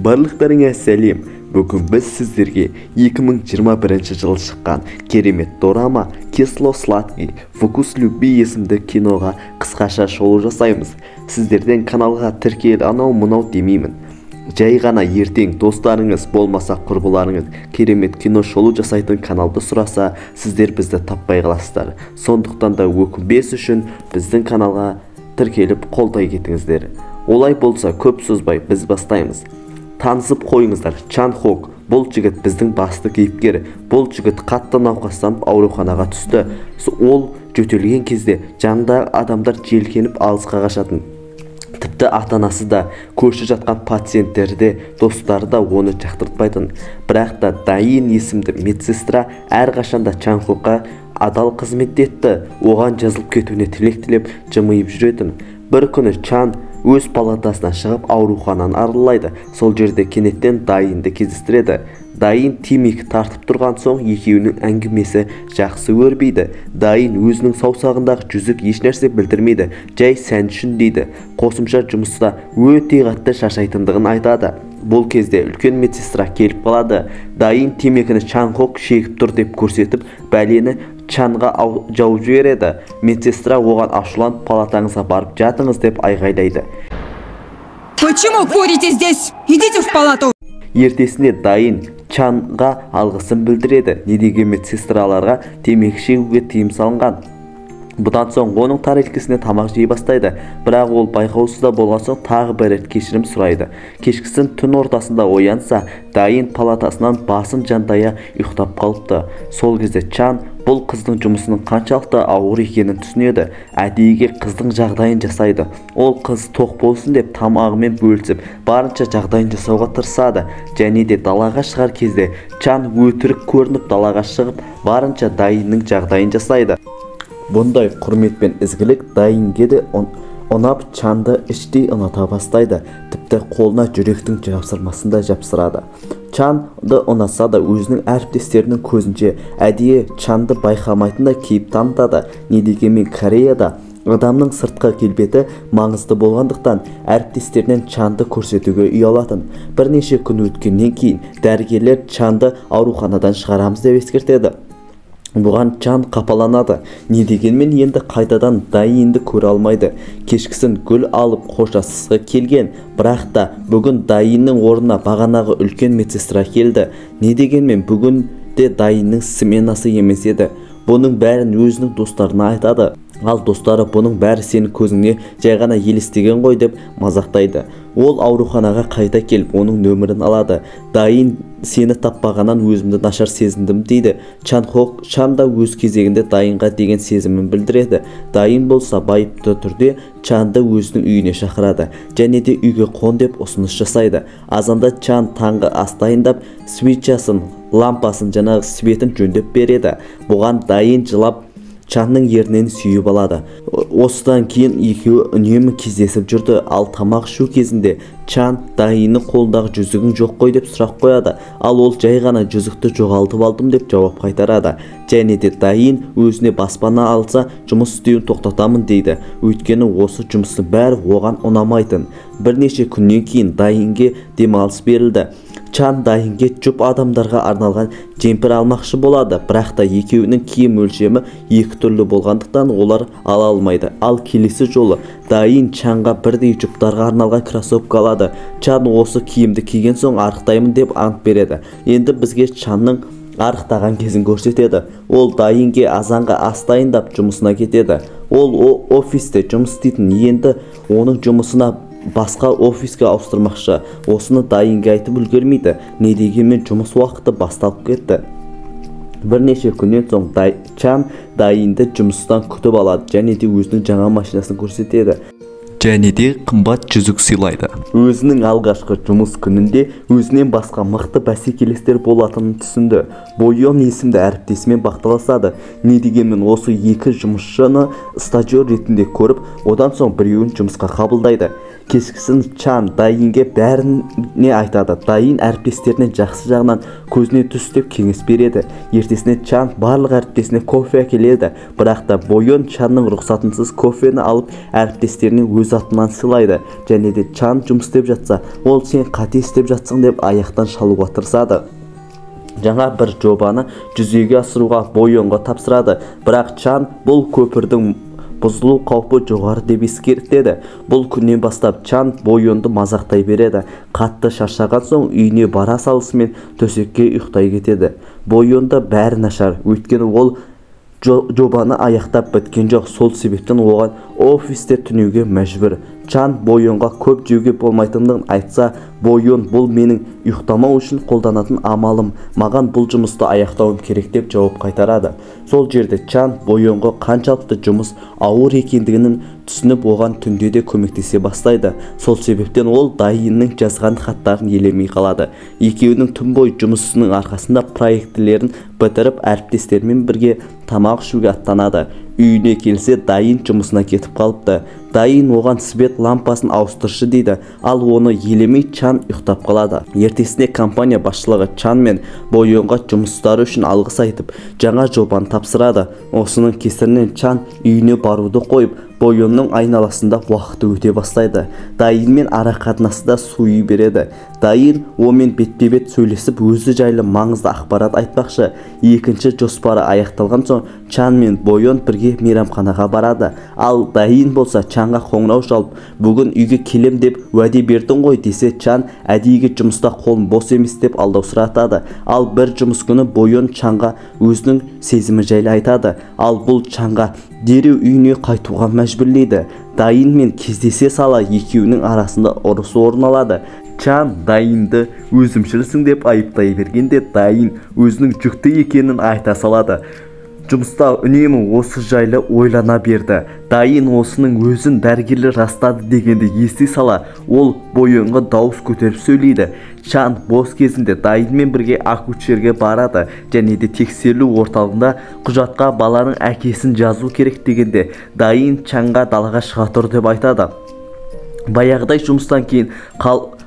Барлықтарыңа сәлем. Бүгін біз сіздерге 2021 жылы шыққан керемет дорама «Кисло-сладкий вкус любви» есімді киноға қысқаша шолу жасаймыз. Сіздерден каналға тіркел, анау мынау демеймін. Жай ғана ертең достарыңыз болмаса құрбыларыңыз керемет кино шолу жасайтын каналды сұраса, сіздер бізді таппай қаласыздар. Сондықтан да өкінбес үшін біздің каналға тіркеліп қолдай кетіңіздер. Олай болса, көп созбай біз бастаймыз. Танысып қойыңыздар, Чан Хок. Бұл жігіт біздің басты кейіпкер. Бұл жігіт қатты науқастанып ауруханаға түсті. Ол жөтелген кезде жанындағы адамдар желкеніп алысқа қашатын. Тіпті ата-анасы да, көрші жатқан пациенттері де, достары да оны жақтыртпайтын. Бірақ та Дайын есімді медсестра әрқашанда Чан Хокқа адал қызмет етті. Оған жазылып кетуіне тілек тілеп жымиып жүретін. Бір күні Чан өз палатасынан шығып аурухананы аралайды. Сол жерде кенеттен Дайынды кездестіреді. Дайын темекі тартып тұрған соң екеуінің әңгімесі жақсы өрбиді. Дайын өзінің саусағындағы жүзік ешнәрсе білдірмейді, жай сән үшін дейді. Қосымша жұмыста өте қатты шаршайтындығын айтады. Бұл кезде үлкен медсестра келіп қалады. Дайын темекіні Чан Хок шегіп тұр деп көрсетіп, бәлені Чанға жауып жібереді. Медсестра оған ашуланып, палатаңызға барып жатыңыз деп айғайлайды. Почему курите здесь? Идите в палату. Ертесіне Дайын Чанға алғысын білдіреді. Не деген медсестраларға темекі шегуге тыйым салынған. Бұдан соң оның тарелкесіне тамақ жей бастайды. Бірақ ол байқаусызда болған соң тағы бір рет кешірім сұрайды. Кешкісін түн ортасында оянса, Дайын палатасынан басын жантая ұйықтап қалыпты. Сол кезде Чан бұл қыздың жұмысының қаншалықты ауыр екенін түсінеді. Әдейіге қыздың жағдайын жасайды. Ол қыз тоқ болсын деп тамағымен бөлісіп, барынша жағдайын жасауға тырысады. Және де далаға шығар кезде Чан өтірік көрініп далаға шығып, барынша Дайынның жағдайын жасайды. Бұндай құрмет пен ізгілік Дайынге де ұнап, Чанды іштей ұната бастайды. Тіпті қолына жүректің жапсырмасын да жапсырады. Чанды ұнаса да өзінің әріптестерінің көзінше әдейі Чанды байқамайтындай кейіп танытады. Не дегенмен Кореяда адамның сыртқы келбеті маңызды болғандықтан әріптестерінен Чанды көрсетуге ұялатын. Бірнеше күн өткеннен кейін дәрігерлер Чанды ауруханадан шығарамыз деп ескертеді. Бұған Чан қапаланады. Не дегенмен енді қайтадан Дайынды көре алмайды. Кешкісін гүл алып қоштасқысы келген. Бірақ та бүгін Дайынның орнына бағанағы үлкен медсестра келді. Не дегенмен бүгін де Дайынның сменасы емес еді. Бұның бәрін өзінің достарына айтады. Ал достары бұның бәрі сенің көзіңе жай ғана елестеген ғой деп мазақтайды. Ол ауруханаға қайта келіп оның нөмірін алады. Дайын сені таппағаннан өзімді нашар сезіндім дейді. Чан Хок Чан да өз кезегінде Дайынға деген сезімін білдіреді. Дайын болса байыпты түрде Чанды өзінің үйіне шақырады. Және де үйге қон деп ұсыныс жасайды. Азанда Чан таңғы ас дайындап, свечасын, лампасын, жаңағы светін жөндеп береді. Бұған Дайын жылап Чанның ернін сүйіп алады. Осыдан кейін екеуі үнемі кездесіп жүрді. Ал тамақ ішу кезінде Чан Дайынның қолындағы жүзігің жоқ қой деп сұрақ қояды. Ал ол жай ғана жүзікті жоғалтып алдым деп жауап қайтарады. Және де Дайын өзіне баспана алса жұмыс істеуін тоқтатамын дейді. Өйткені осы жұмыстың бәрі оған ұнамайтын. Бірнеше күннен кейін Дайынге демалыс берілді. Чан Дайынге жұп адамдарға арналған жемпір алмақшы болады. Бірақ та екеуінің киім өлшемі екі түрлі болғандықтан олар ала алмайды. Ал келесі жолы Дайын Чанға бірдей жұптарға арналған кроссовка алады. Чан осы киімді киген соң арықтаймын деп ант береді. Енді бізге Чанның арықтаған кезін көрсетеді. Ол Дайынге азанға ас дайындап жұмысына кетеді. Ол офисте жұмыс істейтін, енді оның жұмысына басқа офиске ауыстырмақшы. Осыны Дайынге айтып үлгермейді. Не дегенмен жұмыс уақыты басталып кетті. Бірнеше күннен соң Чан Дайынды жұмыстан күтіп алады және де өзінің жаңа машинасын көрсетеді. Және де қымбат жүзік сыйлайды. Өзінің алғашқы жұмыс күнінде өзінен басқа мықты бәсекелестер болатынын түсінді. Бойон есімді әріптесімен бақталасады. Не дегенмен осы екі жұмысшыны стажер ретінде көріп, одан соң біреуін жұмысқа қабылдайды. Кешкісін Чан Дайинге бәріне айтады. Дайин әріптестеріне жақсы жағынан көзіне түс деп кеңес береді. Ертесіне Чан барлық әріптесіне кофе әкеледі. Бірақ та Бойон Чанның рұқсатынсыз кофені алып әріптестеріне өз атынан сыйлайды. Және де Чан жұмыс істеп жатса, ол сен қате істеп жатсың деп аяқтан шалуға тырысады. Жаңа бір жобаны жүзеге асыруға Бойонға тапсырады. Бірақ Чан бұл көпірдің бұзылу қаупі жоғары деп ескертеді. Бұл күннен бастап Чан Бойонды мазақтай береді. Қатты шаршаған соң үйіне бара салысымен төсекке ұйықтай кетеді. Бойонда бәрі нашар, өйткені ол жобаны аяқтап біткен жоқ. Сол себептен оған офисте түнеуге мәжбүр. Чан Бойонға көп жеуге болмайтындығын айтса, Бойон бұл менің ұйықтамау үшін қолданатын амалым, маған бұл жұмысты аяқтауым керек деп жауап қайтарады. Сол жерде Чан Бойонға қаншалықты жұмыс ауыр екендігін түсініп, оған түнде де көмектесе бастайды. Сол себептен ол Дайиннің жазған хаттарын елемей қалады. Екеуінің түн бойы жұмысының арқасында проектілерін бітіріп, әріптестерімен бірге тамақ ішуге аттанады. Үйіне келсе, Дайин жұмысына кетіп қалыпты. Дайин оған свет лампасын ауыстыршы дейді, ал оны елемей Чан ұйықтап қалады. Ертесіне компания басшылығы Чан мен Бойонға жұмыстары үшін алғыс айтып, жаңа жобаны тапсырады. Осының кесірінен Чан үйіне баруды қойып, Бойонның айналасында уақыты өте бастайды. Дайинмен ара қатынасы да суи береді. Дайин онымен бетпе-бет сөйлесіп, өзі жайлы маңызды ақпарат айтпақшы. Екінші жоспары аяқталған соң Чан мен Бойон бірге мейрамханаға барады. Ал Дайин болса Чанға қоңырау шалып, бүгін үйге келем деп уәде бердің ғой десе, Чан әдейіге жұмыста қолым бос емес деп алдаусыратады. Ал бір жұмыс күні Бойон Чанға өзінің сезімі жайлы айтады. Ал бұл Чанға дереу үйіне қайтуға мәжбүрлейді. Дайинмен кездесе сала екеуінің арасында ұрыс орын алады. Чан Дайинді өзімшілсің деп айыптай бергенде, Дайин өзінің жүкті екенін айта салады. Жұмыста үнемі осы жайлы ойлана берді. Дайин осының өзін дәрігерлер растады дегенді ести сала, ол Бойонға дауыс көтеріп сөйлейді. Чан бос кезінде Дайинмен бірге акушерге барады және де тексерілу орталығында құжатқа баланың әкесін жазу керек дегенде, Дайин Чанға далаға шыға тұр деп айтады. Баяғыдай жұмыстан кейін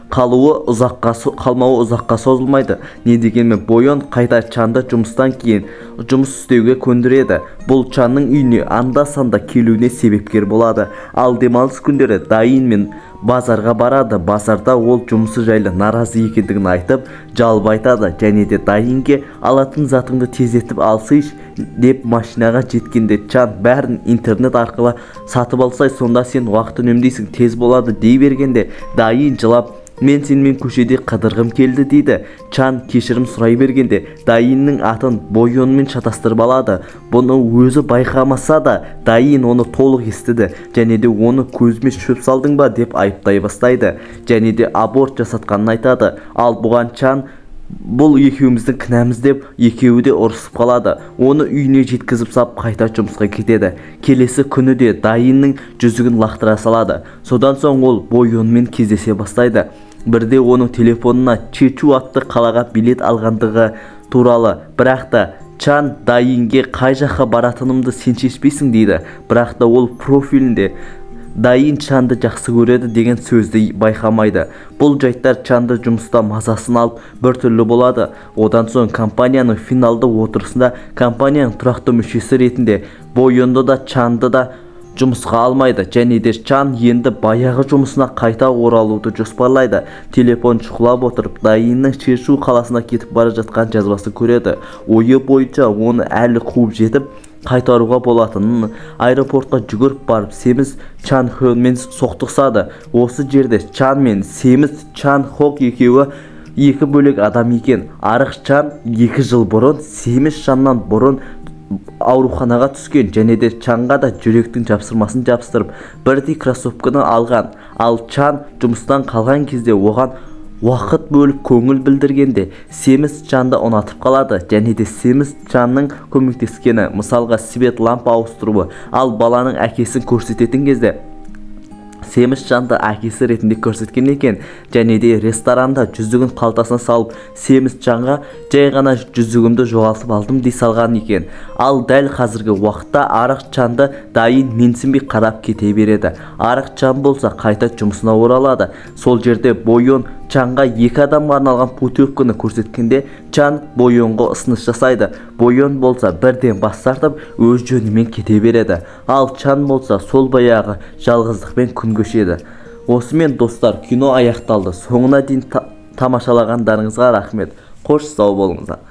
қалмауы ұзаққа созылмайды. Не дегенмен Бойон қайта Чанды жұмыстан кейін жұмыс істеуге көндіреді. Бұл Чанның үйіне анда-санда келуіне себепкер болады. Ал демалыс күндері Дайинмен базарға барады. Базарда ол жұмысы жайлы наразы екендігін айтып, жалып айтады. Және де Дайинге алатын затыңды тездетіп алсайшы деп машинаға жеткенде Чан бәрін интернет арқылы сатып алсай, сонда сен уақыт үнемдейсің, тез болады дей бергенде, Дайин жылап, мен сенімен көшеде қыдырғым келді дейді. Чан кешірім сұрай бергенде Дайиннің атын Бойонмен шатастырып алады. Бұны өзі байқамаса да Дайин оны толық естіді және де оны көзіме шөп салдың ба деп айыптай бастайды. Және де аборт жасатқанын айтады. Ал бұған Чан бұл екеуміздің кінәміз деп екеуі де ұрысып қалады. Оны үйіне жеткізіп сап қайта жұмысқа кетеді. Келесі күні де Дайиннің жүзігін лақтыра салады. Содан соң ол Бойонмен кездесе бастайды. Бірде оның телефонына Чечу атты қалаға билет алғандығы туралы, бірақ та Чан Дайинге қай жаққа баратынымды сен шешпейсің дейді. Бірақ та ол профилінде Дайин Чанды жақсы көреді деген сөзді байқамайды. Бұл жайттар Чанды жұмыста мазасын алып біртүрлі болады. Одан соң компанияның финалды отырысында компанияның тұрақты мүшесі ретінде Бойонды да Чанды да жұмысқа алмайды. Және де Чан енді баяғы жұмысына қайта оралуды жоспарлайды. Телефон шұқылап отырып, Дайиннің Чешу қаласына кетіп бара жатқан жазбасын көреді. Ойы бойынша оны әлі қуып жетіп, қайтаруға болатынын, аэропортқа жүгіріп барып семіз Чан Хёнмен соқтығысады. Осы жерде Чан мен семіз Чан Хок екеуі екі бөлек адам екен. Арық Чан 2 жыл бұрын семіз Чаннан бұрын ауруханаға түскен және де Чанға да жүректің жапсырмасын жапсырып, бірдей кроссовканы алған. Ал Чан жұмыстан қалған кезде оған уақыт бөліп көңіл білдіргенде семіз Чанды ұнатып қалады. Және де семіз Чанның көмектескені, мысалға свет лампа ауыстыруы, ал баланың әкесін көрсететін кезде Семіз Чанды әкесі ретінде көрсеткен екен. Және де ресторанда жүзігін қалтасына салып, Семіз Чанға жай ғана жүзігімді жоғалтып алдым дей салған екен. Ал дәл қазіргі уақытта Арық Чанды Дайын менсінбей қарап кете береді. Арық Чан болса қайта жұмысына оралады. Сол жерде Бойон Чанға екі адамға арналған путевканы көрсеткенде, Чан Бойонға ұсыныс жасайды. Бойон болса бірден бас тартып, өз жөнімен кете береді. Ал Чан болса сол баяғы жалғыздықпен күн кешеді. Осымен, достар, кино аяқталды. Соңына дейін тамашалағандарыңызға рахмет. Қош, сау болыңыздар.